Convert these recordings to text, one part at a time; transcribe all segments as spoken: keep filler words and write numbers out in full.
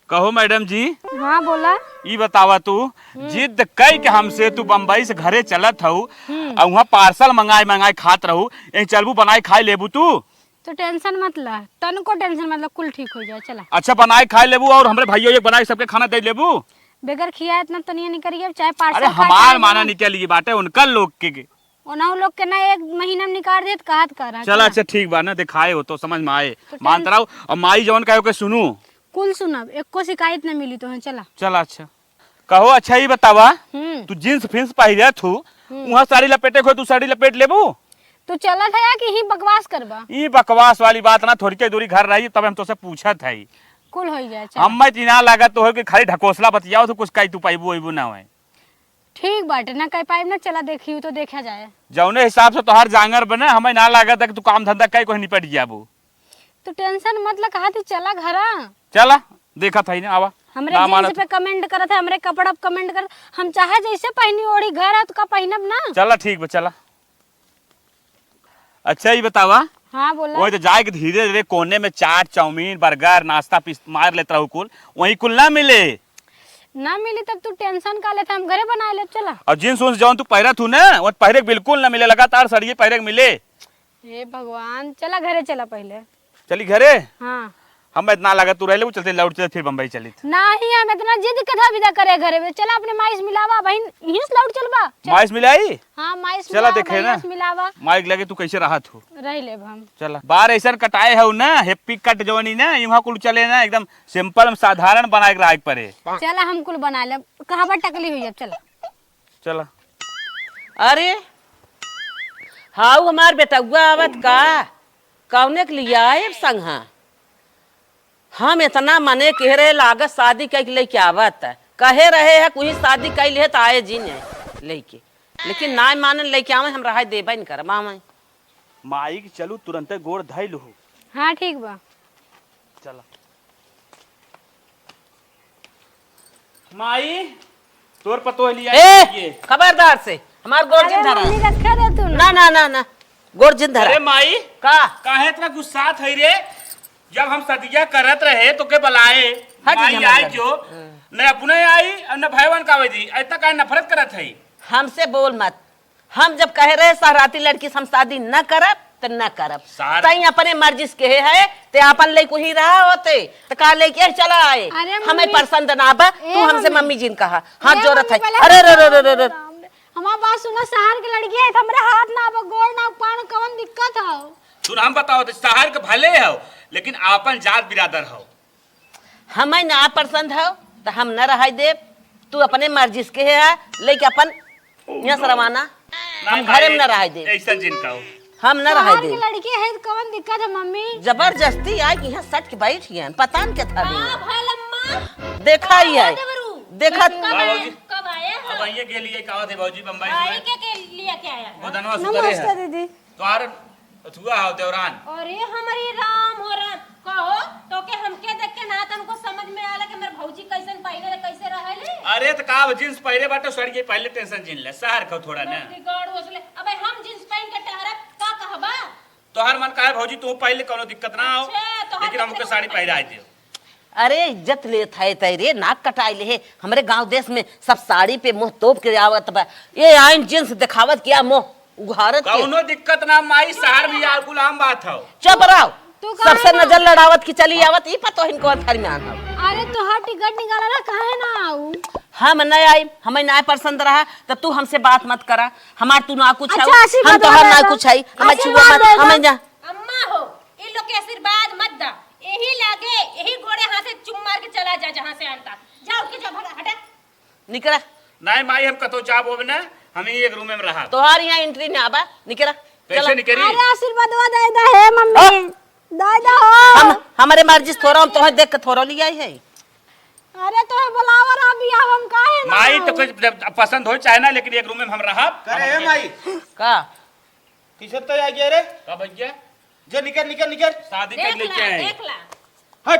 कहो मैडम जी। हाँ, बोला। ई बतावा तू, हम्म। जिद कई के हमसे तू बम्बई से घरे चलत हऊ, हम्म। अउ उहाँ पार्सल मंगाए मंगाए खात रहू, यहीं चलबू बनाए खाए लेबू तू? तो टेंशन मत ला, तनको टेंशन मत ला, कुल ठीक हो जाए, चला। अच्छा, बनाए खाए लेबू अउर हमरे भाइयों एक बनाए सबके खाना दे लेबू? बेगर खिया इतना तो नहीं निकरिए, चाहे पार्सल अरे खा, हमार चाहे माना ना। निकल ये बाटे उनका लोग के, के। ओनहु लोग के ना एक महीना में निकाल देत कहत करा, चला, चला। अच्छा, ठीक बा ना, देखाए हो तो समझ में आए। तो मानत टेंशन रहो, अब माई जवन कहे ओके सुनू। कुल सुनब, एको शिकायत ना मिली तोहे, चला। चला, अच्छा। कहो, अच्छा, ई बतावा, हम्म। तू जींस फींस पहिरे थू, हम्म। उहाँ साड़ी लपेटे को, तू साड़ी लपेट लेबू? तू चलत है या कि ही बकवास करबा? ई बकवास वाली बात ना, थोड़ी के दूरी घर रही, तब हम तोसे पूछत है। कुल होई जाए, चला। हम मैं इतना लागत तो हो कि खाली ढकोसला बतियाओ, तो कुछ कही तू पाइबू, ओइबू ना होए। ठीक बाटे, ना कह पाइब ना, चला देखी तो देखा जाए। जौने हिसाब से तोहार जांगर बने, हमें ना लागत है कि तू काम धंधा कई कोई निपट जाबू। तू टेंशन मत ला, कहा थी चला घरा। चला, देखत है ना, आवा। हमरे ना जींस मानत। पे कमेंट करत है, हमरे कपड़ा पे कमेंट करत, हम चाहे जैसे पहनी ओढ़ी, घर है तो का पहनब ना। चला, ठीक बा, चला। अच्छा, ई बतावा। हाँ, बोला। वही तो जाए के धीरे धीरे कोने में चाट, चाउमीन, बर्गर, नाश्ता पीस मार लेत रहू कुल, वही कुल ना मिले। ना मिली तब तू टेंशन का लेत, हम घरे बना लेब, चला। और जींस उन्स जौन तू पहिरत हू ना, वो पहिरे के बिल्कुल ना मिले, लगातार सड़िए पहिरे के मिले। हे भगवान, चला घरे चला पहले। चली घरे? हाँ। हम इतना लागत तू रह ले, वो चलते लौट चलते फिर बम्बई चलित। नाही, हम इतना जिद कथा विदा करे घरे में। चला अपने माई से मिलावा, बहिन, यहीं से लौट चलबा। चल। माई से मिलाई? हाँ, माई से चला मिलावा, देखे भैया ना। से मिलावा। माई के लगे तू कैसे रहत हो? रह लेब हम। चला। बार ऐसन कटाए हो ना, हेप्पी कट जवानी ना, यहाँ कुल चले ना, एकदम सिंपल साधारण बनाए के रहे के पड़े। चला हम कुल बना लेब। कहबा टकली हुई अब, चला। चला। अरे, हाउ हमार बेटउआ आवत का? कौने के लिए आए संघा? हम इतना मने कह रहे लागत शादी कई के लेके आवत। कहे रहे है कुछ शादी कई ले त आए जिन लेके। लेकिन नाय मानन लेके आवे, हम रहाई देबे न करब आवे। माई के चलू तुरंते गोड़ धइल हो। हाँ, ठीक बा। चला। माई, तोर पतोह लिया ए, ये। खबरदार से, हमार गोड़ अरे जिन धरा। मम्मी रखे दे तू ना। ना, ना, ना, ना, गोड़ जिन धरा। अरे माई, का? काहे इतना गुस्सात है रे? जब हम सदिया करत रहे तो के बलाए, हट माई जी, हमार आई घर। जो, हम्म। न अपने आई और न भयवन का वजी, इतना काहे नफरत करत है? हमसे बोल मत, हम जब कहे रहे सहराती लड़की से हम शादी न करब, त न करब। सार- तई अपने मर्जी से कहे है, ते आपन लेके ही रहा होते, त का लेके चला आए? अरे हमें मम्मी। पसंद ना बा, ए तू हमसे मम्मी। मम्मी जी न कहा। हाथ ए जोरत मम्मी, है। पहले अरे, रे, रे, रे, रे, रे। राम रे। हमार बात सुना, शहर के लड़की है, त हमरे हाथ ना बा, गोड़ ना, पाँव, कवन दिक्कत हौ? सुन, हम बताओ, तो शहर के भले हौ, लेकिन आपन जात बिरादर हौ। हमें ना पसंद हो, त हम न रहाई देब। तू अपने मर्जी से कहे है, लेके अपन यहाँ से रवाना। हम घरे में न रहाई देब। ऐसा जिन कहो। हम न रहाई देब। लड़की है, कौन दिक्कत है, मम्मी? जबरदस्ती आए कि यहाँ सट के बैठ गए, पता न क्या था भी। का भइल अम्मा? देखा ही है। देवरू? देखा। कब आए? कब आए? अब आइए, गेलिए, का होते भौजी, बम्बई से? के, के लिए क्या आया? वो धनवा सुतरे है। नमस्ते दीदी। तोहार अथुआ हो देवरान। अरे हमरे राम हो राम, कहो तो के हमके देख के ना तनको समझ में आला कि हमर भौजी कैसन पहिरे ले, कैसे रहे ले? अरे त का जींस पहिरे बाटे, सड़िए पहले टेंशन जिन ले, शहर का थोड़ा ना। बिगाड़ हो सले। अबे हम जींस पहन के टहरब, का कहबा? तोहार मन का है भौजी, तू पहले कोनो दिक्कत ना हो, अच्छा, तोहार लेकिन हमके साड़ी पहिरा दियो। अरे, इज्जत लेत है तै रे, नाक कटाई ले है। हमरे गांव देश में सब साड़ी पे मुंह तोप के आवत बा। ये आइन जींस दिखावत क्या मुंह उघारत के? कौनो दिक्कत ना माई, शहर में या गुलाम बात हौ। चुप रहो। तू काहे सबसे ना? नजर लड़ावत की चली आवत, ई पतोहिन कौन फरमान हौ? अरे, तोहार टिकट निकाला रहा, काहे ना आऊ? हम नहीं आई, हमें ना पसंद रहा, तो तू हमसे बात मत करा। हमार तू ना कुछ अच्छा, हौ, आशीर्वाद हम तोहार दे ना दो। कुछ आई, हमें छुआ आशीर्वाद मत, दे दो। हमें जा। अम्मा हो, इन लोग के आशीर्वाद मत दा। यही लागे, यही गोड़े हाथे चुम मार के चला जा, जहाँ से आनता। जा, उठ के जा, भागा, हटा। निकरा। नहीं माई, हम कतो जाब होबे ना, हम ही एक रूम में रहा। तोहार यहाँ एंट्री ना बा, निकरा। कैसे चला। निकरी? अरे आशीर्वादवा दे दे हे मम्मी। हाँ? दे दे हो। हम, हमरे मर्जी से थोड़ा, हम तोहे देख के थोड़ा लिया है। अरे तोहे बुलावा रहा बियाह, हम काहे ना माई तो आऊं? कुछ जब पसंद हो चाहे ना, लेकिन एक रूम में हम रहा। करे हे माई। का? किसे तो आ गया रे? का भैया? जो निकल, निकल, निकल। शादी कर देख ले ला, क्या है? देख ला। हट।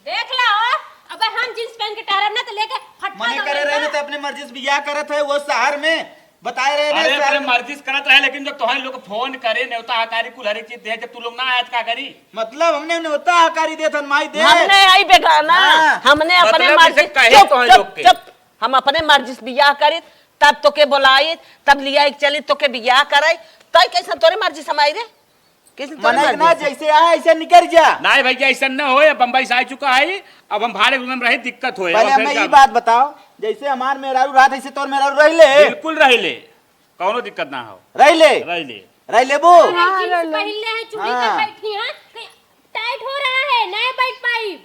देख ला हो, अबे हम जींस पहन के टहरब ना तो लेके फटका मने दौड़ेगा। करे रहे ना तो अपने मर्जी से बियाह करत है वो शहर में। बताए रहे ना अरे, सर। अपने मर्जी से करत रहे, लेकिन जब तोहन लोग फोन करे, नेवता हकारी कुल हर एक चीज दे, जब तू लोग ना आए, तो का करी? मतलब, हमने नेवता हकारी देत हन, माई दे। हमने आई बेटा ना, हाँ। हमने अपने मतलब, मर्जी जैसे कहे चुप, तोहन चुप, लोग के। चुप। हम अपने मर्जी से बियाह करी, तब तोके बोलाई, तब लिया एक चली, तोके बियाह कराई, तय कैसन तोरे मर्जी से हम आई रे? कैसन तोरे मने मर्जी ना, से? जैसे आए, ऐसे निकल जा। नहीं भैया, ऐसा न होए, अब बम्बई से आ चुका है, अब हम भाड़े रूम में रहे, दिक्कत होए, पहले अब हमें फिर ये क्या? बात बताओ, जैसे हमार मेहरारू रहत, ऐसे तोर मेहरारू रहिले? बिल्कुल रहिले, कौनो दिक्कत ना हो। रहिले? रहिले। रहिले बो? हाँ, जिन्स रहिले। पहनले हैं, चूड़ी हाँ। कर बैठी हैं, टाइट हो रहा है, नहीं बैठ पाई।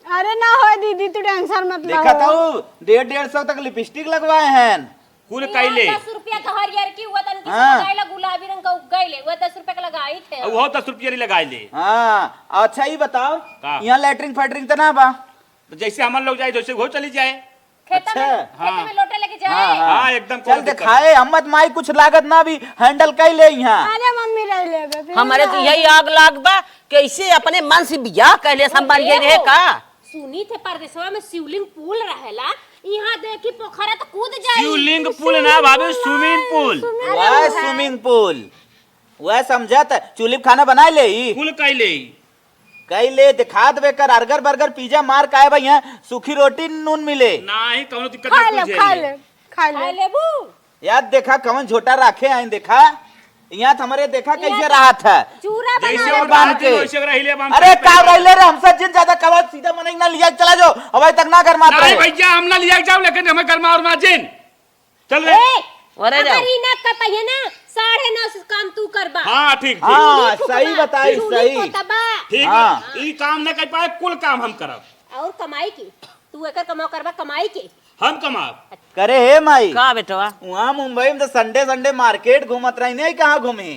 अरे ना होए दीदी, तू टेंशन मत लो। देखा तो डेढ़ डेढ़ सौ तक लिपस्टिक लगवाए हैं। कुल यहाँ कइले। दस रुपया का हरियर की, वो तन किसी हाँ। लगाइला गुलाबी रंग का उग गइले, वो दस रुपया का लगाई थे। अब वो दस रुपया नहीं लगाइले। हाँ, अच्छा, ये बताओ, का? यहाँ लैट्रिन फैट्रिन तो ना बा? तो जैसे हमन लोग जाए, जैसे वो चली जाए। खेत अच्छा। में, खेत हाँ। में लोटा लेके जाए। हाँ, हाँ। हाँ, एकदम चल कोनो दिक्कत देखाए, नहीं। हम मत माई कुछ लागत ना भी हैंडल कर ले यहाँ। अरे मम्मी रह लेबे, फिर हमारे तो ना। यही आग लाग बा, कैसे अपने मन से बियाह कर ले, हम मर गए रहे का? सुनी थे परदेसवा में शिवलिंग पूल रहेला, यहाँ देखी पोखरा तो कूद जाई। शिवलिंग पूल ना भाभी, swimming pool। Swimming pool। वह swimming pool, वह समझत, चूल्ही पे खाना बनाए ले ई? कुल कई ले ई। कई ले, दिखा देबे कर, अर्गर बर्गर पिज्जा मार काहे बा, यहाँ सूखी रोटी नून मिले। नाही, कौनो दिक्कत खा ना ले, कुल खा झेल ले। ले, खा ले। खा लेबू। यार देखा कवन झोटा राखे हैं, देखा यहाँ तो हमारे देखा कैसे इहाँ रहत है। चूरा जैसे बना वो ले। बांध बांध के। के वैसे रह ले, अब हम अरे चल का पड़े। रह ले रे, हमसे जिन ज्यादा कवा सीधा मने ना लिया के चला जाओ, हवाई तक ना गरमात नहीं रहे। भैया, हम ना लिया के जाओ, लेकिन हमें गरमा और माजिन। चल रे। ए, अरे अगर जाओ। ई ना कर पाइए ना, साढ़े नौ से काम तू करबा। हाँ, ठीक, ठीक। हाँ, ठीक, सही बताई, चूल्ही सही। पोतबा। ठीक हाँ। बा। ई काम ना कर पाए, कुल काम हम करब। और कमाई की? तू एकर कमाओ करबा, कमाई की? हम कमाब। करे हे माई। का बेटवा? वहाँ मुंबई में तो संडे संडे मार्केट घूमत रही, नहीं कहाँ घूमी?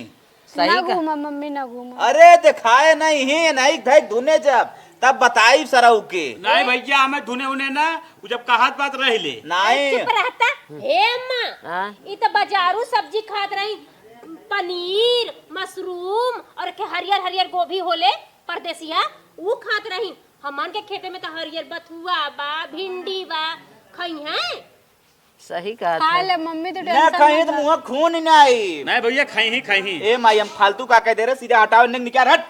सही ना का? घूमा मम्मी, ना घूमा। अरे देखाए नहीं है, नहीं भाई धुने जब, तब बताई सरऊ के। नहीं भैया, हमें धुने उन्हें ना, वो जब कहत बात रह ले। नहीं। चुप रहता। हे अम्मा, हाँ? ई तो बाजारू सब्जी खात रही, पनीर, मशरूम और के हरियर हरियर गोभी होले परदेसिया, ऊ खात रही। हमन के खेते में तो हरियर बथुआ बा, भिंडी बा, खई हैं। सही कहत खा है। ले मम्मी, तू ना टेंशन खाई मत तो ले। मुँह खून ही ना आई। नहीं भैया, खाई ही, खाई ही। ए माई, हम फालतू का कह दे रहे, सीधा हटाओ, इन्हें निकाल, हट।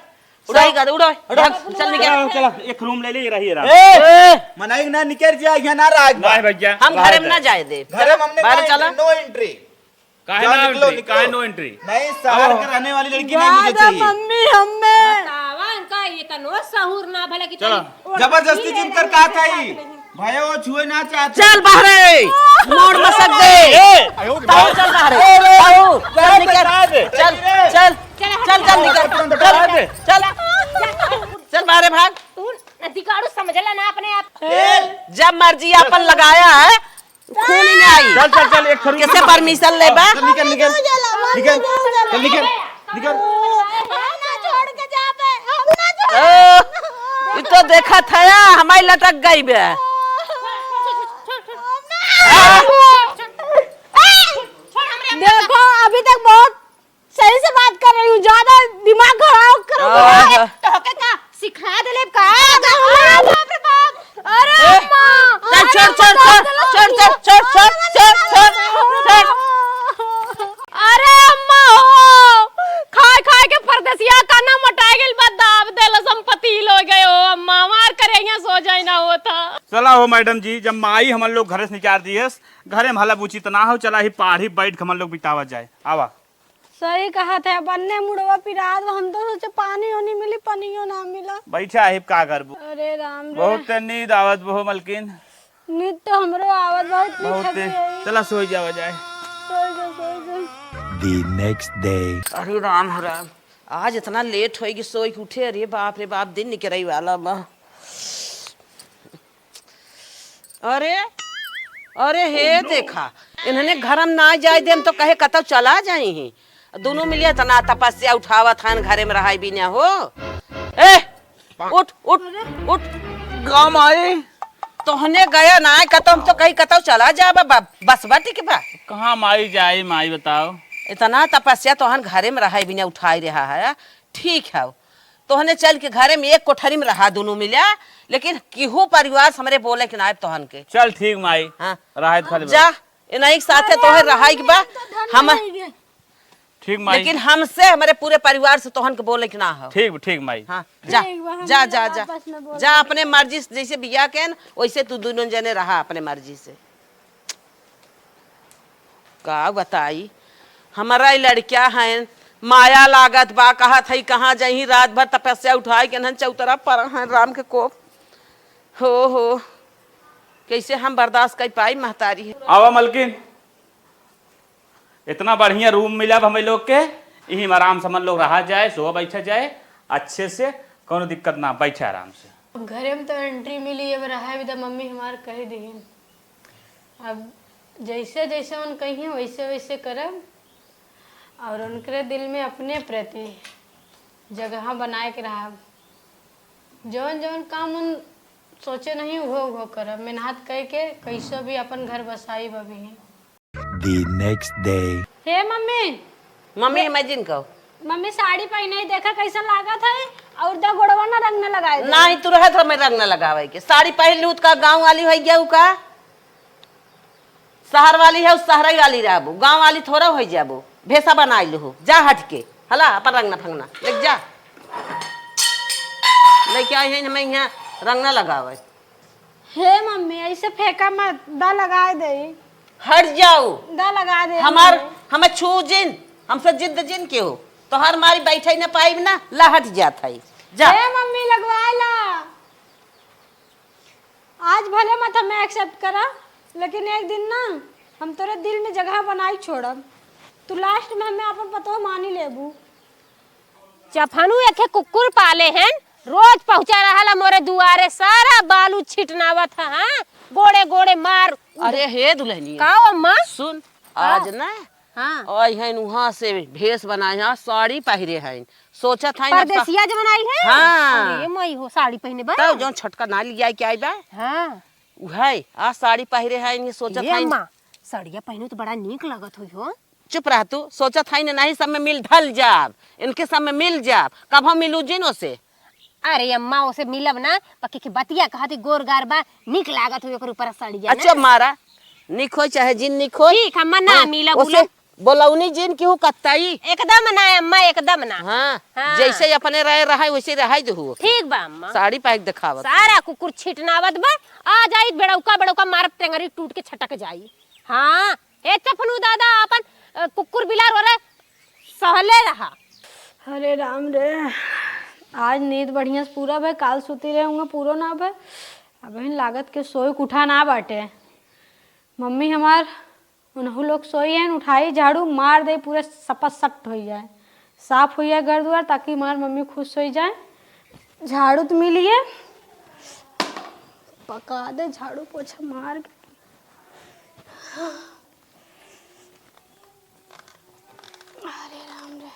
उठाओ। सही कहत, उठाओ। हटाओ। चल निकल। चला, चला, एक रूम ले ले, ये रही आराम। ए, ए। मनाई ना निकल जा, यहाँ ना रह। नहीं भैया। हम रह घरे में दे। ना जाए दे। घरे में हमने बाहर कहा चला। Entry, no entry। काहे जाओ, ना निकलो, entry? निकलो। काहे no entry? नहीं, शहर के रहने वाली लड़की नहीं मुझे चाहिए। मम्मी हमें। बतावा, इनका ये तनो सहूर ना भला कि चलो। तनी ओढ़ जबरदस्ती के जिन कर रही कहा है। था ही। भाई, वो छुए ना चाहते। चल बाहरे, मोड़ मसक दे। ए, ताऊ चल बाहरे, ए, रे, ताऊ, चल ए, निकल। बता दे। चल, चल, चल, चल निकल। चल, चल, चल बाहरे भाग। तू ना दिगाड़ू समझला ना अपने आप। जब मर्जी अपन लगाया है, खून ही नहीं आई। चल, चल, चल, एक खरूम कैसे निकाल। Permission लेबा? चल, निकल, निकल। निकल। चल, निकल। निकल। ना छोड़ के जाबे, हम ना छोड़। ओ, ई तो देखत है, हमारी लटक गई बे। देखो, अभी तक बहुत सही से बात कर रही हूँ, ज्यादा दिमाग खराब करो। आहा। तोहके का सिखा देले का? अरे बाप रे बाप। अरे ए, अम्मा। चल, छोड़, छोड़, छोड़। अरे अम्मा हो, खाए खाए के परदेसिया का ना मोटाए गइल बा, दाब देलस, हम पतील हो गए हो अम्मा, हमार करेंगे सो जाए ना होता। चला हो मैडम जी, जब माई हमन लोग घरे से निकाल दिए, घरे में हला बुची त ना हो, चला ही पाढ़ी बैठ के हमन लोग बितावा जाए। आवा। सही कहत है, बन्ने मुड़वा पिरात बा, हम तो सोचे पानी ओनी मिली, पनियो ना मिला। बैठा है, का करबू? अरे राम रे। बहुत नींद आवत बहु मलकिन। नींद तो हमरो आवत, बहुत नींद बहुत थक तेज। गई। चला सोई जावा जाए। सोई जा, सोई जा। The next day। अरे राम हो राम, आज इतना लेट होई कि सोई के उठे, अरे बाप रे बाप, दिन निकरई वाला बा। अरे, अरे हे देखा, इन्हने घर में ना जाए देम तो कहे कतौ चला जाई ही। दोनों मिलिया इतना तपस्या उठावत हन, घरे में रहाई बिना हो। ए, उठ, उठ, उठ। का माई? तोहने गया ना कतौ, हम तो कहीं कतौ चला जाबा, बा-, बस बा टिक बा। कहाँ माई जाई, माई बताओ। इतना तपस्या तोहन घरे में रहाई बिना उठाई रहा है, ठीक है। तोहने चल के घरे में एक कोठरी में रहा दोनों मिला, लेकिन केहू परिवार से हमरे बोले के ना आए तोहन के। चल ठीक माई, हाँ। रहा है खाली जा, बस। इन्हीं के साथे तोहे रहाई के बा। हम ठीक माई। लेकिन हमसे, हमरे पूरे परिवार से तोहन के बोले के ना हो। ठीक, ठीक माई। हाँ, जा, ठीक बा, हम जा, लोग जा, जा। आपस में बोल जा लेंगे। अपने मर्जी से, जैसे बिया के न, वैसे तू दोनों जने रहा अपने मर्जी से। का बताई, हमारा ई लड़किया हैं, माया लागत बा, कहत है कहाँ जइहीं, रात भर तपस्या उठाई के नहन चौतरा पर हैं राम के कोप। हो, हो, कैसे हम बर्दाश्त कर पाई महतारी है। आवा मलकिन, इतना बढ़िया रूम मिला अब हमें लोग के, यहीं में आराम से मन लोग रहा जाए, सोवा बैठा जाए अच्छे से, कौनो दिक्कत ना, बैठे आराम से। घरे में तो एंट्री मिली, अब रहे भी तो मम्मी हमार कह दीहिन। अब जैसे जैसे उन कहिए वैसे वैसे करब, और उनकरे दिल में अपने प्रति जगह बनाए के रहब। जौन जौन काम उन सोचे नहीं, उहो उहो करब। मेहनत कइ के कैसो भी अपन घर बसाई बबी। The next day। हे मम्मी। मम्मी, हे- मैं जिन कहो। मम्मी, साड़ी पहने ही देखा कैसन लागत है, और दा गोड़वा ना रंग ना लगाए दे। नहीं, तू रहत रह, मैं रंग ना लगावे के। साड़ी पहन लू, का गाँव वाली हो गया का? शहर वाली है, उस शहर वाली रहबू, गाँव वाली थोड़ा हो जाबू। भेसा बनाई लू, जा हट के, हला अपन रंग ना फंगना, देख जा। लेके आई हैं, हमें यहाँ रंग ना लगावे। हे मम्मी, ऐसे फेंका मत, दा लगाए दे। हट जाओ। दा लगा दे हमार, मम्मी। हमें छू जिन, हमसे जिद जिन के हो। तोहर मारी बैठे न पाइब ना, ला हट जात है। जा। हे मम्मी, लगवाए ला। आज भले मत हमें एक्सेप्ट करा, लेकिन एक दिन ना हम तोरे दिल में जगह बनाई छोड़ब। तू लास्ट में हमें अपन पतो मानी लेबू। चफनू एखे कुकुर पाले हैं, रोज पहुँचा रहला मोरे दुआरे, सारा बालू छिटनावत है, हाँ? गोड़े गोड़े मार। अरे हे दुल्हनिया, का हो अम्मा? सुन, का? आज ना, हाँ। आई हैं वहाँ से भेस बनाए हैं, साड़ी पहिरे हैं, सोचत हैं अब सा- परदेसिया जवन आई है? हाँ। अरे मई हो, साड़ी पहिने बा? तब जौन छोटका ना लिया के आई बा, हाँ। उहै, आ साड़ी पहिरे हैं, इन्हें सोचत ये हैं। अम्मा, साड़िया पहिने तो बड़ा नीक लगत हुई हो। चुप रह तू, सोचत है न, नहीं सब में मिल ढल जाब, इनके सब में मिल जाब, कब हम मिलू जिन ओसे? अरे अम्मा, ओसे मिलब ना, पक्की के बतिया कहती गोर गार बा, निक लागत हुई ओकर ऊपर साड़िया ना। अच्छा मारा, निक होई चाहे जिन निक होई। ठीक, अम्मा ना हाँ, मिलब ओसे उलब। बोलौनी जिन केहू कत्ताई। एकदम ना अम्मा, एकदम ना। हाँ, हाँ। जैसे अपने रहे रहाई वैसे रहाई देहु। ठीक बा अम्मा। साड़ी पाइक देखावत। सारा कुकुर छिटनावत बा, आ जाई बेड़ौका बेड़ौका मारत टेंगरी टूट के छटक जाई। हाँ, हे चफनू दादा, अपन, अ, कुकुर बिलार ओरे सहले रहा। अरे राम रे, आज नींद बढ़िया से पूरा भय, काल सुती रहे होंगे, पूरो ना भय। अबहिन लागत के सोए के उठा ना बाटे। मम्मी हमार उनहु लोग सोई हैं, उठाई, झाड़ू मार दे, पूरा सपासट हो जाए, साफ हो जाए घर दुआर, ताकि हमार मम्मी खुश हो जाए। झाड़ू तो मिली है, पका दे झाड़ू पोछा मार के। अरे राम रे,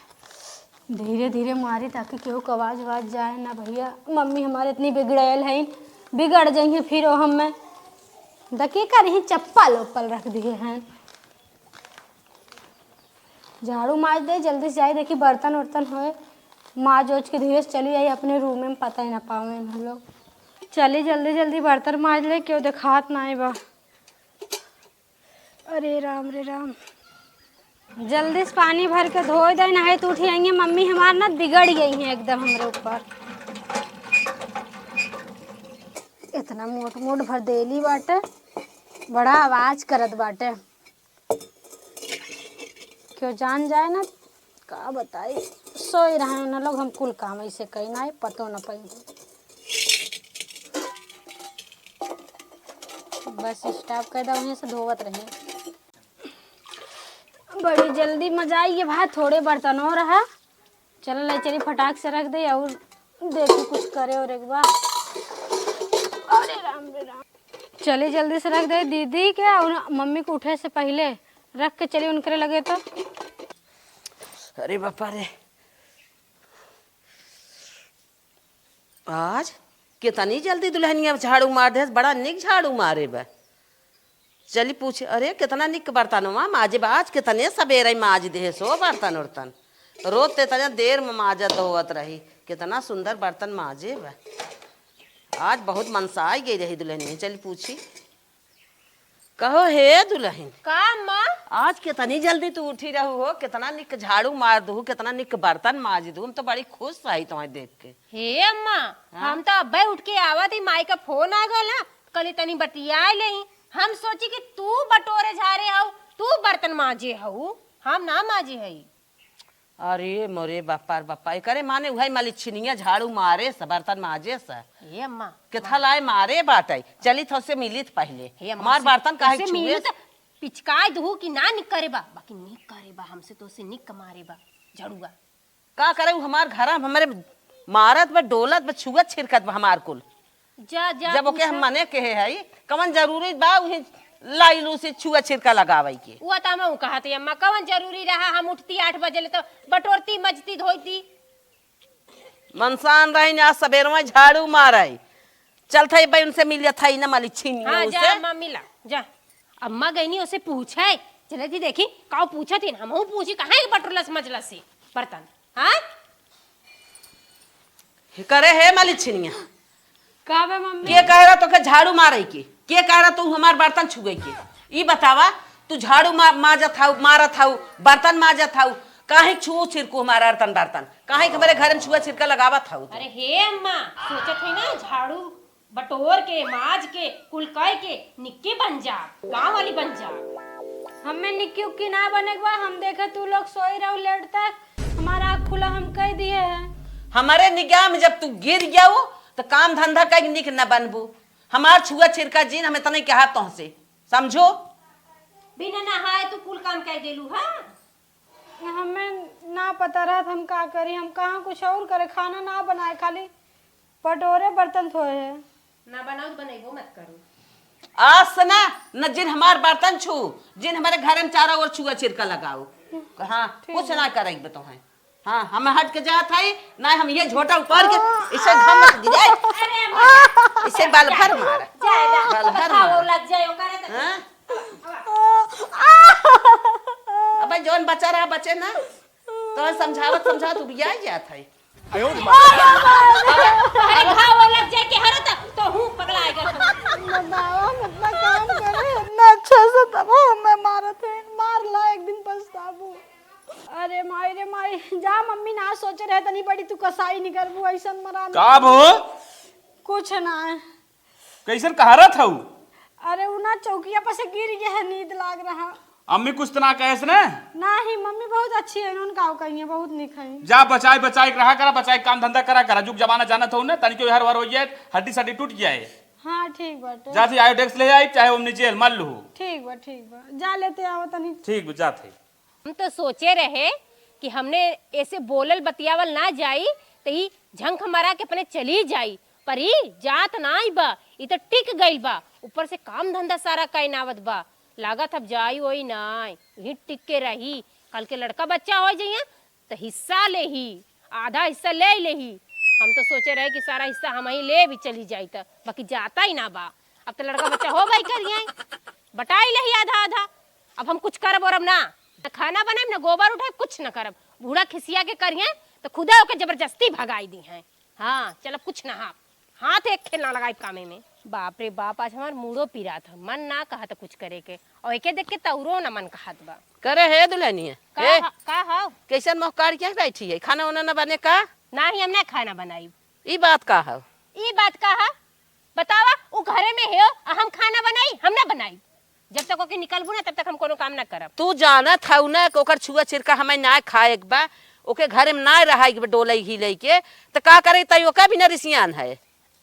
धीरे धीरे मारी ताकि केहू के आवाज वाज जाए ना भैया। मम्मी हमारे इतनी बिगड़ैल है, बिगड़ जाइए फिर वो हमें दकी कर ही चप्पल उप्पल रख दिए हैं। झाड़ू माज दे, जल्दी से जाए, देखी बर्तन उर्तन होए, माज ओज के धीरे से चली आई अपने रूम में, पता ही ना पावे हम लोग। चली जल्दी जल्दी बर्तन माज ले, क्यों देखात ना बा। अरे राम रे राम, जल्दी से पानी भर के धोए दे, नहीं तो उठी आएंगे मम्मी हमार ना बिगड़ गई हैं एकदम हमरे ऊपर। इतना मोट मोट भर देली बाटे, बड़ा आवाज करत बाटे। क्यों जान जाए ना, का बताई, सोए रहे ना लोग, हम कुल काम ऐसे कई ना, पतो ना पाई। बस स्टॉप कर दे, वहीं से धोवत रहे। बड़ी जल्दी मजा आई ये भाई, थोड़े बर्तनों रहा। चल ले चली फटाक से रख दे और देखी कुछ करे और एक बार। अरे राम रे राम। चली जल्दी से रख दे दीदी के और मम्मी को उठे से पहले रख के चली उनकरे लगे तो। अरे बापा रे, आज कितनी जल्दी दुल्हनिया झाड़ू मार दे, बड़ा निक झाड़ू मारे बा। चली पूछे, अरे कितना निक बर्तनवा माजे बा, आज कितने सबेरे माज दे सो बर्तन उर्तन। रोज ते इतना देर में माजत धोवत रही, कितना सुंदर बर्तन माजे बा। आज बहुत मनसाई गई रही दुल्हनिया, चली पूछी। कहो हे दुलहिन। का अम्मा? आज केतनी जल्दी तू उठी रहू हो, केतना निक झाड़ू मार दू, केतना निक बर्तन माज दू, हम तो बड़ी खुश रही तुम्हें देख के। हे अम्मा, हाँ? हम तो अब्बे उठ के आवत ही, माई का फोन आ गल ना, कहली तनी बतियाए लेई। हम सोची कि तू बटोरे झारे हऊ, तू बर्तन माजे हऊ, हम ना माजे हई। अरे मोरे बापा रे बापा, एकरे माने उहइ मलिछिनिया झाड़ू मारे स, बर्तन माजे स। हे अम्मा, केथा लाए मारे बाटइ। चलित हउ से मिलित पहिले। हे अम्मा, हमार से, बर्तन काहे उसे छुए? मिलित पिचकाए दुहु कि ना निक करे बा, बाकी निक करे बा, हमसे तो उसे निक मारे बा झाड़ुआ। का करे उ हमार घरा में हमरे मारत बा, डोलत बा, छुअत छिरकत बा हमार कुल। जा, जा, जब ओके हम पूछा। मने कहे हई, कवन जरूरी बा उही लाइलू से छुआ छिरका लगावे के? उ त हमहू कहत हई, अम्मा, कवन जरूरी रहा, हम उठती आठ बजे ले तो बटोरती, मजती, धोती। मनसान रही ना, सबेरवा झाड़ू मारे। चलत हई बहन से मिल जात हई ना, मलिछिनिया हाँ, जा, उसे। अम्मा, मिला, जा। अम्मा गईनी उसे पूछे, चले थी देखी, काऊ पूछत ही, हमहू पूछी, कहाँ एक बटोरलस मजलस से बर्तन, हाँ? करे हे मलिछिनिया। का बे मम्मी? के कह रहा तोके झाड़ू मारे के? के कह रहा तू हमार बर्तन छुए के? ई बतावा, तू झाड़ू मा-, माजत हाउ, मारत हाउ, बर्तन माजत हाउ, काहे छुओ छिरकू हमार बर्तन बर्तन? काहे के हमरे घर में छुआ छिरका लगावत हाउ तू? अरे हे अम्मा, सोचत है ना झाड़ू बटोर के, माज के, कुल कइ के निक्के बन जा, गाँव वाली बन जा। हमें निक्की उक्की ना बने के बा, हम देखे तू लोग सोई रहो लेट तक, हमारा आँख खुला हम कह दिए हैं। हमारे निगाह में जब तू गिर गया हो, तो काम धंधा कई निक न बनबू। हमार छुआ छिरका जीन हम इतने कहा तोहसे, समझो? बिना नहाए तू कुल काम कह देलू, हाँ? हमें ना पता रहत हम का करी, हम कहाँ कुछ और करे, खाना ना बनाए, खाली बटोरे बर्तन धोए है। ना बनाओ तो बनइबो मत करो। आज से ना, न जिन हमार बर्तन छू, जिन हमारे घर में चारों ओर छुआ छिरका लगाओ। हाँ, ठीक कुछ है। ना करेंगे तो है। हाँ, हम हट के जात हई, ना हम ये झोटा ऊपर के इसे घम मत गिरे। अरे अम्मा, इसे बल भर मार। जाए ना, बल भर घाव मार। लग जाए ओकरे तो। हाँ? अबे जौन बचा रहा बचे ना, तो समझावत समझावत उबिया जात है। अरे घाव लग जाए के हरे तो, तो हूँ पगला आएगा। बतावा, हम इतना काम करे, इतना अच्छा से तब हमें मारत है, मार ला, एक दिन पछताबू। अरे माई रे माई, जा मम्मी ना सोचे रहे तनी बड़ी तू कसाई निकलबू ऐसन मरा। का बो? कुछ ना है। कैसन कहारत हऊ? अरे उ ना चौकिया पर से गिर गया है, नींद लाग रहा। अम्मी कुछ तो ना कहेस ना? नाही, मम्मी बहुत अच्छी है, उनका कहिए बहुत निक है। जा बचाई बचाई के रहा करा, बचाई के काम धंधा करा करा, जुग जमाना जानत हऊ ना, तनिको हर हर हो जाए, हड्डी सड्डी टूट जाए। हाँ ठीक बाटे। जा थी आयोडेक्स ले आई, चाहे ओमनीजेल मल लू। ठीक बा, ठीक बा, जा लेते आओ तनी। ठीक बा, जा थी। हम तो सोचे रहे कि हमने ऐसे बोलल बतियावल ना जाई, त ई झंख मरा के अपने चली जाई, पर ई जात नाई बा, ई तो टिक गइल बा। ऊपर से काम धंधा सारा कइन आवत बा, लागत अब जाई ओई नाई, यहीं टिक के रही। कल के लड़का बच्चा हो जाइए त हिस्सा लेही, आधा हिस्सा ले लेही। हम तो सोचे रहे कि सारा हिस्सा हम ही लेबी चली जाई त, बाकी जाता ही ना बा। अब तो लड़का बच्चा हो गई करिए, बटाई लेही आधा आधा। अब हम कुछ करब और अब ना, न खाना बनाइब, न गोबर उठाइब, कुछ न करब। बूढ़ा खिसिया के करिए तो खुदा ओके जबरदस्ती भगाई दिहैं। हाँ, चल अब कुछ ना, हाथ, हाथ एक खेल ना लगाइब कामे में। बाप रे बाप, आज हमार मूड़ो पिरात ह, मन ना कहत कुछ करे के, और एके देख के तौरो ना मन कहत बा। करे हे दुल्हनिया, का ए, ह-, का हव? कैसन मोहकार के बैठी है, खाना उना ना बने का? नाही, हम ना खाना बनाइब। ई बात का हव? ई बात का ह? बतावा, उ घरे में हेव, आ हम खाना बनाई? हम ना बनाई। जब तक ओके निकलबू ना, तब तक हम कोनो काम ना करब। तू जानत हऊ ना कि ओकर छुआ छिरका हमें ना खाए के बा, ओके घरे में ना रहाई के बा, डोलई हिलई के, त का करे, तई ओका भी ना रिसियान है।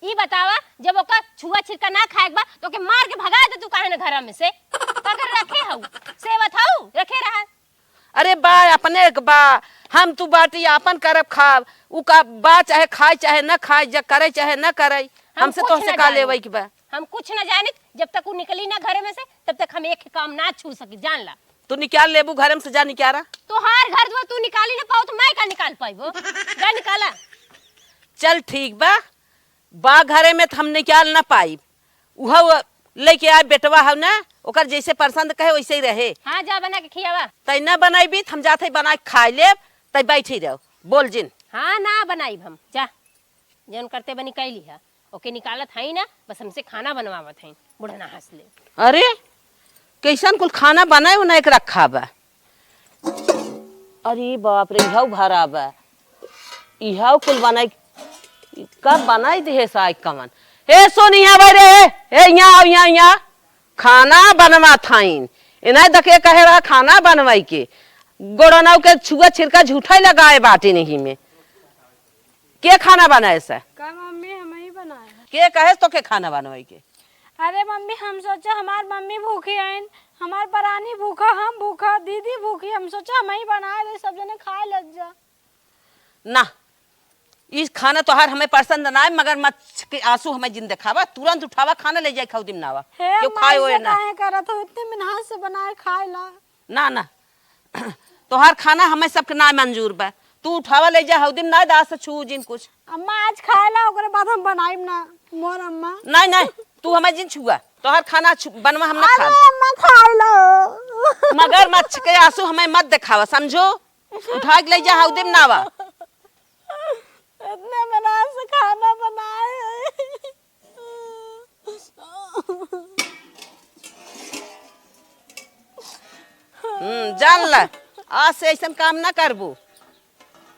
ई बतावा, जब ओकर छुआ छिरका ना खाए के बा, त ओके मार के भगा दे तू काहे ना घरा में से? का कर रखे हऊ? सेवत हऊ? रखे रहा। अरे बा, अपने के बा, हम तू बाटी आपन करब खाब, उ का बा चाहे खाए चाहे न खाए, जे करे चाहे न करे, हम हमसे कुछ तोहसे ना का जानी। लेवे के बा? हम कुछ ना जानित, जब तक उ निकली ना घरे में से, तब तक हम एक काम ना छू सकी, जान ला। तू निकाल लेबू घरे में से, जा निकारा। तोहार घर दुआर तू निकाली ना पाओ, तो मैं का निकाल पाइबो? जा निकाला। चल ठीक बा, बा घरे में त हम निकाल ना पाइब। उहउ लइके आए बेटवा हउ ना, ओकर जइसे पसंद कहे वइसे ही रहे। हाँ, जा बना के खियावा। तइ ना बनइबी त हम जात हई बना के खाइ लेब, तइ बइठी रहो। बोल जिन। हाँ, ना बनाइब हम, जा। जउन करते बनी कइ लिहा। ओके निकालत हई ना, बस हमसे खाना बनवावत हई, बुढ़ना हँस ले। अरे, कैसन कुल खाना बनाए उनाए के रखा बा। अरे बाप रे, इहौ भरा बा, इहौ कुल बनाए, कब बनाई दिहे साई कमन। हे सोनिया भाई रे, हे यहाँ आओ, यहाँ, यहाँ। खाना बनवा थाइन, इनाए दके कहे रहा खाना बनवाई के। गोड़नऊ के छुआ छिरका झूठा ही लगाए बाटे नहीं में। के खाना बनाए से? का मम्मी, हम ही बनाए हैं। के कहे तो के खाना बनवाई के? अरे मम्मी, हम सोचा हमार मम्मी भूखी आइन, हमार परानी भूखा, हम भूखा, दीदी भूखी, हम सोचा हम ही बनाए दे, सब जने खाए लग जा। ना, ई खाना तोहार हमें पसंद ना है, मगरमच्छ के आंसू हमें जिन देखावा, तुरंत उठावा, खाना ले जाए खाऊ दिम नावा। हे क्यों अम्मा, खाए ऐसे ओए ना? काहे करत हो? इतने मेहनत से बनाए खाए ला। ना, ना, तोहार खाना हमें सबके ना मंजूर बा। तू उठावा ले जा, हौदिम ना दास छू जिन कुछ। अम्मा, आज खाए ला, ओकरे बाद हम बनाइम ना, मोर अम्मा। नहीं, नहीं, तू हमें जिन छुआ, तोहार खाना छु-, बनवा हम ना अरे खाब। अम्मा, खाए ला। मगरमच्छ के आंसू हमें मत देखावा, समझो? उठा के ले जा, हौदिम नावा। इतने मेहनत से खाना बनाए हैं। हम्म, जान ला, आज से ऐसन काम ना करबू।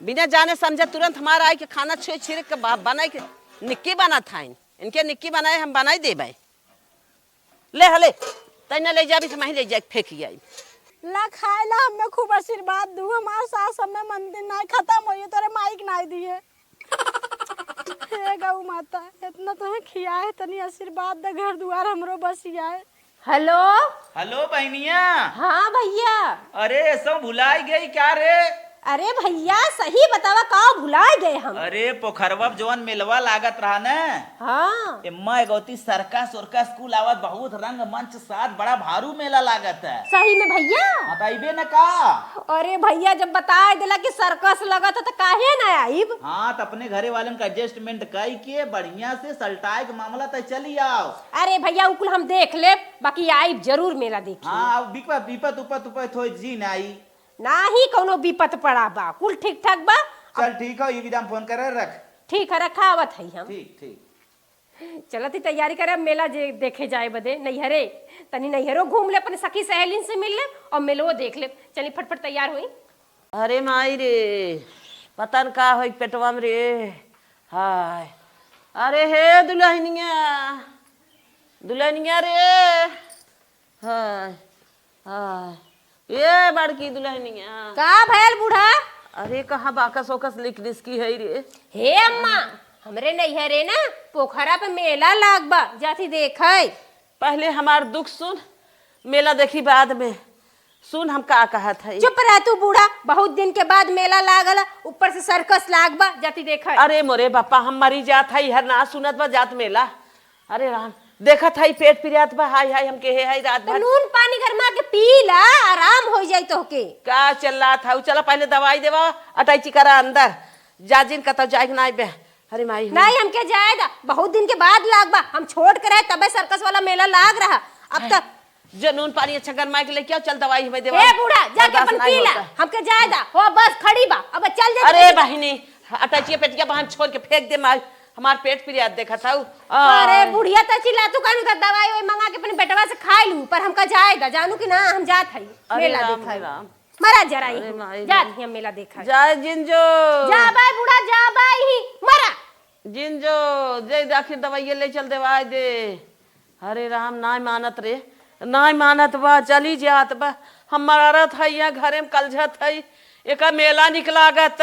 बिना जाने समझे तुरंत हमारा आई के खाना छुए छिड़क के बा-, बनाए के निक्की बनात हईन। इनके निक्की बनाए हम बनाई देबै। ले हले, तैने ले जाबी, हम ही ले जाके फेंक आई। ला खाए ला, हमें खूब आशीर्वाद दू। हमार सास हमें मंदिर ना खत्म होइए, तोरे माइक ना दिए। हे गौ माता, इतना तो है खिया है, तनी आशीर्वाद दे, घर दुआर हमरो बसिया है। हेलो। हेलो बहनिया। हाँ भैया। अरे, ऐसो भुलाई गई क्या रे? अरे भैया, सही बतावा, का भुलाई गए हम? अरे, पोखरवा पे जवन मेलवा लागत रहा न, हाँ। एम्मा एगोती सर्कस उर्कस कुल आवत, बहुत रंगमंच साथ बड़ा भारू मेला लागत है। सही में भैया? हाँ, त अइबे न का? अरे भैया, जब बताए देला कि सर्कस लगत है, त काहे ना आइब? हाँ, त अपने घरे वालन का adjustment कई के बढ़िया से सलटाए के मामला त चली आओ। अरे भैया, उ कुल हम देख लेब, बाकी आइब जरूर मेला देखी। हाँ, अब बिपत, बिपत, उपत, उपत होई जी ना आई। नाही कौनो बिपत पड़ा बा, कुल ठीक ठाक बा। चल ठीक है, ये विदा हम फोन करे रख। ठीक है, रखा, आवत है हम। ठीक, ठीक। चलत ही तैयारी करे, अब मेला जे देखे जाए बदे नैहरे, तनी नैहरो घूम ले, अपने सखी सहेलिन से मिल ले और मेलवो देख ले। चली फटफट तैयार होई। अरे माई रे, पता न का होई पेटवा में रे। हाय, अरे हे दुल्हनिया, दुल्हनिया रे। हाय, हाय, ए बड़की दुल्हनिया। का भयल बूढ़ा? अरे कहाँ बाकस ओकस लिख लिस की है रे? हे अम्मा, हमरे नैहरे ना पोखरा पे मेला लाग बा, जाती देखै। पहले हमार दुख सुन, मेला देखी बाद में। सुन हम का कहत हई। चुप रह तू बूढ़ा, बहुत दिन के बाद मेला लागल, ऊपर से सर्कस लाग बा, जाती देखै। अरे मोरे बापा, हम मरी जात हई, हर ना सुनत बा जात मेला। अरे राम, देखत हई पेट पिरात बा, हाय हाय, हम केहे हई रात तो भर। नून पानी गरमा के पी ला, आराम हो जाई तोहके। का चिल्लात हऊ? चला पहले दवाई देवा, अटैची करा अंदर। जा जिन कतौ जाए के नाई बे। अरे माई हो। नहीं, हमके जाए दा, बहुत दिन के बाद लाग बा, हम छोट के रहे तबे सर्कस वाला मेला लाग रहा। अब तक जो नून पानी अच्छा गरमाए के लेके आओ, चल दवाई हमें देवा। ए बूढ़ा, जाके बर्दाश्त अपन नहीं पी ला, होता। हमके जाए दा। हो बस खड़ी बा, अब चल जा। अरे बहिनी, अटैचिया पेटिया बहन छोड़ के फेंक दे माई, हमार पेट पिरियात देखत हऊ। अरे आ। बुढ़िया त चिल्ला तू कहनु त दवाई वही मंगा के अपने बेटवा से खाई लू, पर हमका जाए दा, जानू कि ना हम जात हई अरे मेला राम देखाई। राम। मरा जरा अरे ही, माई जात रे। ही हम मेला देखाई। जाए जिन जो। जा बाई बूढ़ा, जा बाई ही, मरा। जिन जो, जे आखिर दवाइये ले चल देवाय दे। अरे राम, नाय मानत रे, नाय मानत बा, चली जात बा। हम मरत हई, यहाँ घरे में कलझत हई, एका मेला निक लागत।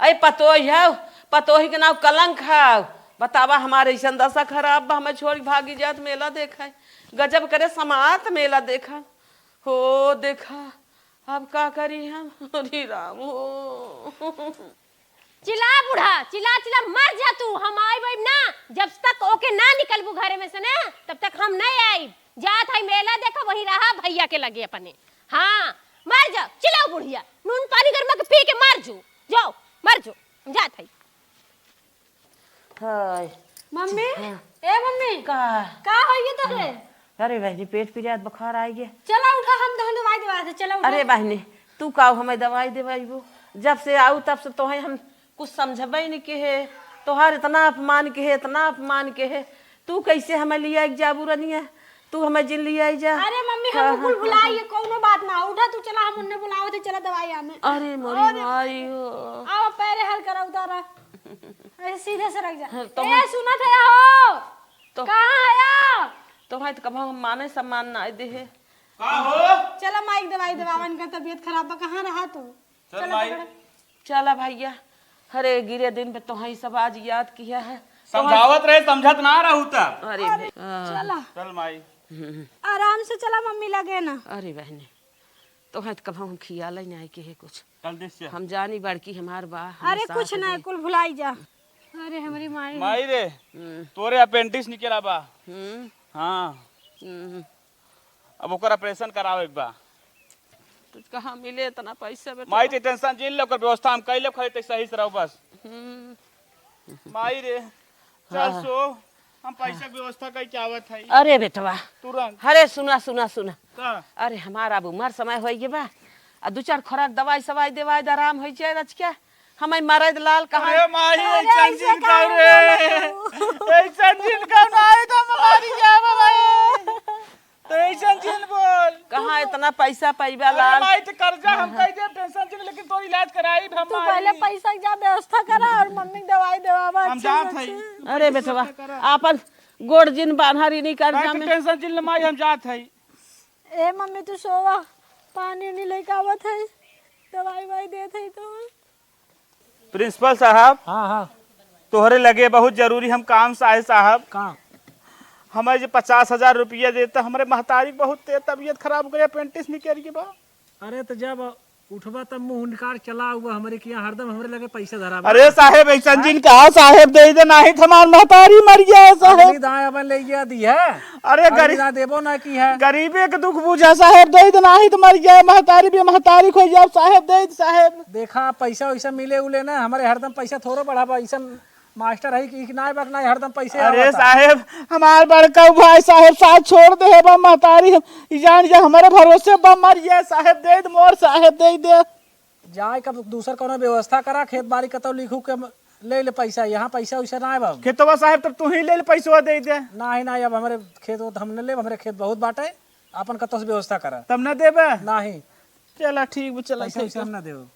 अई पतोही हौ, पतोही के नाव कलंक हौ। बतावा, हमार अइसन दशा खराब बा, हमें छोड़ के भागी जात मेला देखै। गजब करे समात मेला देखा। हो देखा, अब का करी हम? अरे राम हो। चिल्ला बूढ़ा, चिल्ला, चिल्ला, मर जा तू, हम आइब, आइब ना। जब तक ओके ना निकलबू घरे में से ना, तब तक हम नहीं आइब। जात हई मेला देखा, वहीं रहा भैया के लगे अपने। हाँ, मर जा, चिल्लाओ बुढ़िया, नून पानी गरमा के पी के मर जो, जाओ, मर जो, हम जात हई। हाय। मम्मी, हाँ। ए मम्मी, का? का होइए तोहरे? अरे बहिनी, पेट पिरात, बुखार आइ गे। चला उठा, हम तोहन दवाई देवा दे, चला उठा। अरे बहिनी, तू का हमें दवाई देवाइबू? जब से आऊ तब से तोहे हम कुछ समझबे नहीं के है। तोहार इतना अपमान के है, इतना अपमान के है। तू कैसे हमें लिया एक जाबू रनिया? तू हमें जिन लियाइ जा। अरे मम्मी, हाँ, हम हाँ, कुल हाँ, भुलाई हाँ। ये कौनो बात ना, उठा तू, चला, हम उन्हें बुलावत है, चला दवाई आने। अरे मोरी अरे। माई हो। आवा, पैरे हल करा, उतारा। अरे सीधे से रख जा। हाँ, तो ए, हम सुनत है हो? तो कहाँ है? तो भाई, तो कब हम माने सम्मान ना दे है। का हो? चला माई के दवाई दवावन का, तबीयत खराब बा, कहाँ रहा तू? चल चला माई। पकड़ा। चला भैया, अरे गिरे दिन पे तोहई सब आज याद किया है। समझावत रहे, समझत ना रहू तब। अरे अरे, भाई, हाँ। चला। चल माई। हम्म। आराम से चला मम्मी लगे ना। अरे बहने, तोहई तो कब हम खियाल ही नहीं के है कुछ। जल्दी से। हम जानी बड़की हमार बा, हमें अरे साथ कुछ दे। नहीं, कुल भुलाई जा। अरे हमारी माई। माई रे, हम्म। तोरे अपेंडिक्स निकला बा। हम्म। हाँ। हम्म। अब ओकर ऑपरेशन करावे के बा। तो कहाँ मिले इतना पैसा बेटा? माई, ते टेंशन जिन ले, ओकर व्यवस्था हम कइले, खाली ते सही से रहो बस। हम्म। माई रे, चल हाँ। सो, हम पैसा के व्यवस्था कइके आवत हई। अरे बेटवा, तुरंत। अरे सुना, सुना, सुना। का? अरे हमारा अब उमर समय होइ गए बा, आ दू चार खुराक दवाई सवाई देवाई दे, आराम होइ जाए रचिका। हमारे मरद लाल कहाँ? अरे माई, अरे ऐसन ऐसे जिन काहे का रे? बोलत हो? ऐसन जिन का नहीं तो हमारी जाए भाई। तो ऐसन जिन बोल। कहाँ इतना पैसा पाइबा अरे लाल? माई, तो कर्जा हम कह देब, टेंशन जिन, लेकिन तोर इलाज कराई हम तू माई। पहले पैसा के जा व्यवस्था करा और मम्मी के दवाई देवावा हम अच्छे जात से हई। अच्छे। अरे बेटवा, करा। आपन गोड़ जिन बान्हा री नहीं कर्जा नहीं तो में। टेंशन जिन ले माई, हम जात हई। ए मम्मी, तू सोवा, पानी उनी लेके आवत हई, दवाई वाई देत हई तो। प्रिंसिपल साहब, हाँ, हाँ। तोहरे लगे बहुत जरूरी हम काम से आए साहब। का? हमें जे पचास हजार रुपया देता, हमरे महतारी के बहुत ते-, तबीयत खराब हो गई, अपेंडिक्स निकल गई बा। अरे तो जब उठबा तब मुंह निकाल चला हुआ, हमरे के यहाँ हरदम हमरे लगे पैसा धरा बा। अरे साहेब, ऐसन जिन कहा साहेब, दे दे, नाही तो हमार महतारी मर जाए साहेब। अगली दाएं अपन ले गया दी है। अरे अगली गरीब, दाएं देबो ना की है। गरीबे के दुख बुझा साहेब, दे दे, नाही तो मर जाए महतारी, भी महतारी खोई जाओ साहेब, दे दे साहेब। देखा, पैसा वैसा मिले उले ना, हमरे हरदम पैसा थोड़ो बढ़ावा, ऐसन मास्टर है कि, कि नाय बा कि नाय, हरदम पैसे अरे आवता। साहेब, हमार बड़का भाई साहेब साथ छोड़ दे है बा महतारी, हम ई जान जा हमरे भरोसे बा मर गया साहेब, दे दे मोर साहेब, दे दे। जाए कब दूसर कौनो व्यवस्था करा, खेत बाड़ी कतौ लिखू के म-, ले ले पैसा, यहाँ पैसा वैसा नाय बा। खेतवा साहेब तब तू ही ले ले पैसवा दे दे। नाही, नाही, अब हमरे खेत वो तो हम न लेब, हमरे खेत बहुत बाटे, आपन कतौ से व्यवस्था करा। तब न देबे? नाही। चला ठीक बा, चला पैसा ठीक वैसा बा। हम न देब।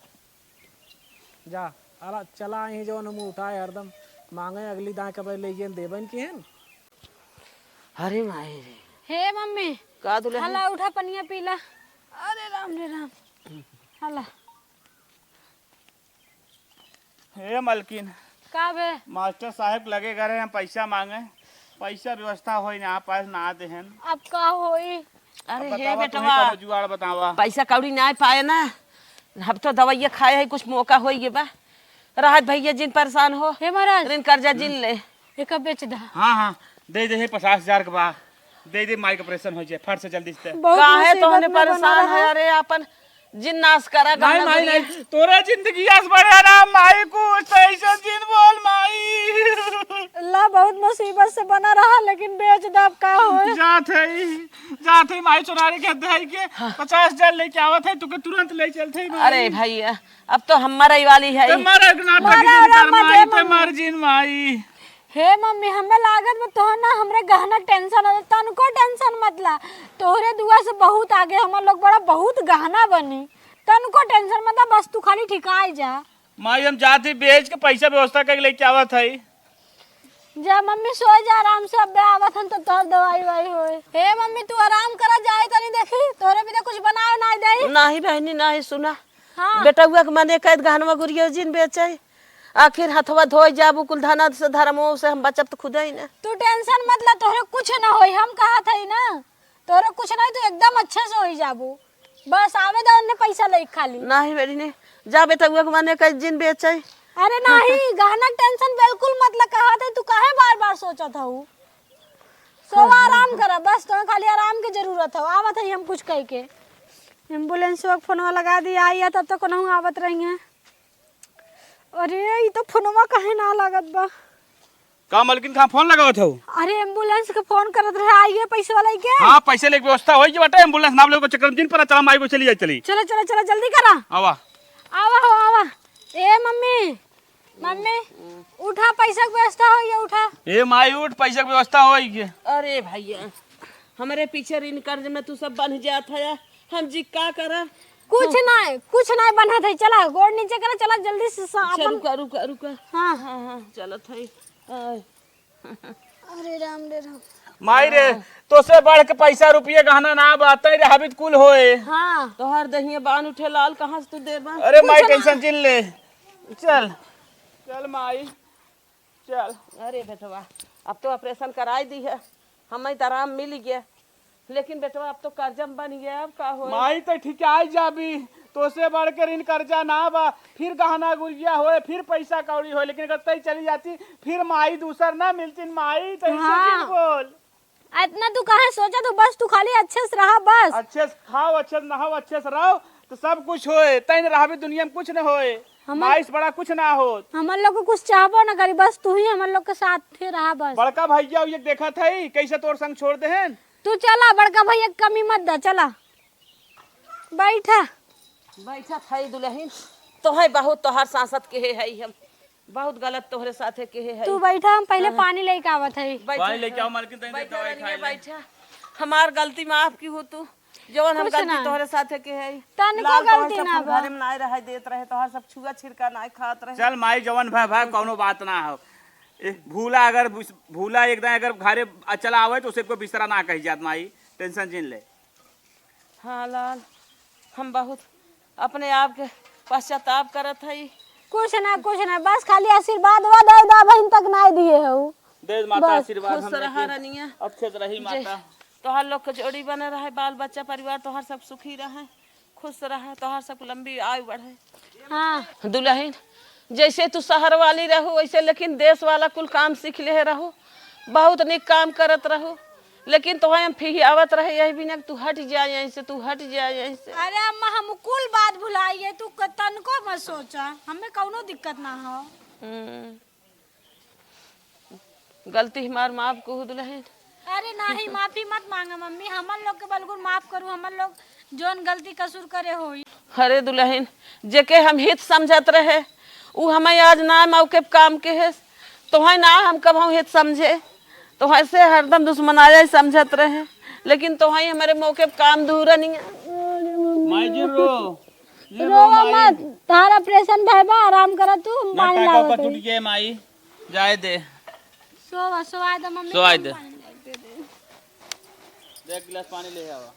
जा, अला, चला, यहीं जवन हम उठाए हरदम मांगे, अगली दाएं कबे ले गए देबन की हन। अरे माई रे। हे मम्मी। का दुल्हन? हला, उठा, पनिया पीला। अरे राम रे राम। हला। हे मलकिन। का बे? मास्टर साहेब लगे घरे हम पैसा मांगे, पैसा व्यवस्था होई ना, पास ना देहन। अब का होई? अरे अब हे बतावा, तू ही बेटवा, कौनो जुगाड़ बतावा। पैसा कौड़ी ना पाए ना, अब तो दवाइया खाए है, कुछ मौका होई गए बा। राहत भैया जिन परेशान हो, हे महाराज। ऋण कर्जा जिन ले। एका बेच दा। हाँ, हाँ, दे दे, हे पचास हजार के बा, दे दे, माई के ऑपरेशन हो जाए, फट से जल्दी से। बहुत काहे मुसीबत तोहने में बना परेशान रहा। है? अरे, आपन जिन नाश करा, नहीं, गहना माई, गुरिया। नहीं, तोरा जिंदगी आस बढ़े ना, माई, कुछ तो ऐसा जिन बोल, माई। अल्लाह, बहुत मुसीबत से बना रहा, लेकिन बेच दब का होए। जात है, जात है, माई, सोनारी के दे के हाँ। पचास हजार लेके आवत है, तुके तुरंत ले चलते हैं, माई। अरे भैया, अब तो हम मरई वाली है। तो मर, नाटक मारा जिन कर, रामा माई, जय ते मम्मी। मर जिन, माई। हे मम्मी, हमें लागत बा तोहर ना हमरे गहना के टेंशन हो, तनको टेंशन मत ला। तोहरे दुआ से बहुत आगे हमर लोग बड़ा, बहुत गहना बनी। तनको टेंशन मत ला, बस तू खाली ठिकाई जा। माई, हम जात ही बेच के पैसा व्यवस्था करके लेके आवत हई। जा मम्मी, सो जा आराम से, अबे आवत हन तो तोहर दवाई वाई होए। हे मम्मी, तू आराम करा, जाए तनी देखी, तोहरे बिना कुछ बनाए ना दे। नाही बहनी, नाही, सुना। हाँ। बेटउआ के मने कैद गहनवा गुरिया जिन बेचे। आखिर हथवा धोई जाबू, कुल धना से धर्मो से हम बचब त खुदे ही ना। तू टेंशन मत ला, तोहरे कुछ ना होई, हम कहत हई ना, तोहरे कुछ ना होई, तू एकदम अच्छे से होई जाबू। बस आवे दे ओन्ने पैसा लेके खाली। नाही बेटी ने, जा बेटउआ के मने कैद जिन बेचे। अरे नाही, गहना के टेंशन बिल्कुल मत ला, कहत हई, तू काहे बार बार सोचत हऊ? सोवा आराम करा, बस तोहे खाली आराम के जरूरत हौ। आवत हई हम कुछ कह के। एम्बुलेंसवा के फोनवा लगा दी, आई है, तब तक कोनहू आवत रही हैं। अरे, ई तो फोनवा काहे ना लागत बा? का मलकिन, कहाँ फोन लगावत हौ? अरे, एम्बुलेंस के फोन करत रहे, आई है पैसे वाला के। हाँ, पैसे लेके व्यवस्था होई बाटे, एम्बुलेंस नाम लेके चक्कर में जिन पर चला, माई को चली जाए, चली। चलो, चलो, चलो, जल्दी करा। आवा। आवा हो, आवा। ए मम्मी, मम्मी, उठा, पैसा के व्यवस्था होई है, उठा। ए माई, उठ, पैसा के व्यवस्था होई है। अरे भैया, हमरे पीछे ऋण कर्ज में तू सब बन जात है, हम जी का करब? कुछ नहीं, कुछ नहीं बनत है। चला, गोड़ नीचे करा, चला जल्दी से स-, अच्छा, अपन रुका, रुका, रुका। हाँ। हाँ, हाँ, चलत है। आय। अरे राम रे राम। माई रे, तोसे बढ़ के पैसा रुपये गहना ना बा, तै रे हाबित कुल होए। हाँ। तोहर दहिए बान उठे लाल, कहाँ से तू देबा? अरे माई, कुछ ना। टेंशन जिन ले। चल, चल माई, चल। अरे बेटवा, अब तो ऑपरेशन कराई दी है, हमें तो आराम मिल गया, लेकिन बेटवा अब तो कर्जा में बन गया, अब का होए? माई, तै ठिकाई जाबी, तोसे बढ़ के ऋण कर्जा ना बा, फिर गहना गुरिया होए, फिर पैसा कौड़ी होए, लेकिन अगर तै चली जाती, फिर माई दूसर ना मिलती। माई, तै हाँ। सही बोल। इतना तू काहे सोचा, तू बस, तू खाली अच्छे से रहा बस। अच्छे से खाओ, अच्छे से नहाओ, अच्छे से रहो, तो सब कुछ होए। तै न रहबी दुनिया में, कुछ न होए। हमर माई से बड़ा कुछ ना होत। हमर लोग के कुछ चाहबो ना करी, बस तू ही हमर लोग के साथ ही रहा बस। बड़का भैया ये देखत है, कैसे तोर संग छोड़ देहेन। तू चला, बड़का भैया के कमी मत दा, चला। बैठा। बैठत है दुलहिन, तोहे बहुत तोहार सांसत केहे है हम, बहुत गलत तोहरे साथे केहे है। तू बैठा, हम पहिले हाँ। पानी लेके आवत है। बैठा। पानी लेके आओ मालकिन, तनी देर बैठा दवाई रानिया, खाई ले। बैठा। हमार गलती माफ की हो तू, जवन हम कुछ गलती ना। तोहरे साथे केहे है। तनिको लाल तोहर गलती सब ना हम बा। घरे में नाय रहे देत रहे, तोहर सब छुआ छिड़का नाय खात रहे। चल माई, जवन भा भा कौनो बात ना हो। ए, भूला अगर बिस-, भूला एक दाएं अगर घरे चला आवे तो उसे कोई बिसरा ना कही जात माई, टेंशन जिन ले। हाँ लाल, हम बहुत अपने आप के पश्चाताप करत हई। कुछ ना, कुछ ना, बस खाली आशीर्वाद वा दे दा, बहिन तक नाय दिए हो। दे माता बस। आशीर्वाद खुश हम रहा लेके। रनिया। अच्छे से रही जे माता। तोहार लोग के जोड़ी बने रहे, बाल बच्चा परिवार तोहार सब सुखी रहे, खुश रहे, तोहार सब लंबी आयु बढ़े। हाँ। दुलहिन, जैसे तू शहर वाली रहू, वैसे लेकिन देश वाला कुल काम सीख ले रहू, बहुत निक काम करत रहू, लेकिन तोहे हम फिहियावत रहे, यही बिना तू हट जा यहीं से, तू हट जा यहीं से। अरे अम्मा, हम कुल बात भुलाइए, तू क-, तनको मत सोचा, हमें कौनो दिक्कत ना हो। हम्म। गलती हमार माफ कहू दुलहिन। अरे नाही, माफी मत मांगा मम्मी, हमन लोग के बलगुन माफ करू, हमन लोग जौन गलती कसूर करे होई। अरे दुलहिन, जेके हम हित समझत रहे, उ हमें आज ना मौके पे काम केहेस। तोहे ना हम कबहूँ हित समझे, तोहे से हरदम दुश्मनाया ही समझत रहे, लेकिन तोहे हमरे मौके पे काम धूरा नहीं। माई जी रो, जी रो रोवा माई। मत, तार ऑपरेशन भय बा, आराम करा तू, हम ना पानी टाका लावत पर टूट हई। गए माई, जाए दे। सोवा, सोवाए दे मम्मी, सोवाए हम दे। पानी लेके दे। दे एक गिलास पानी ले आवा।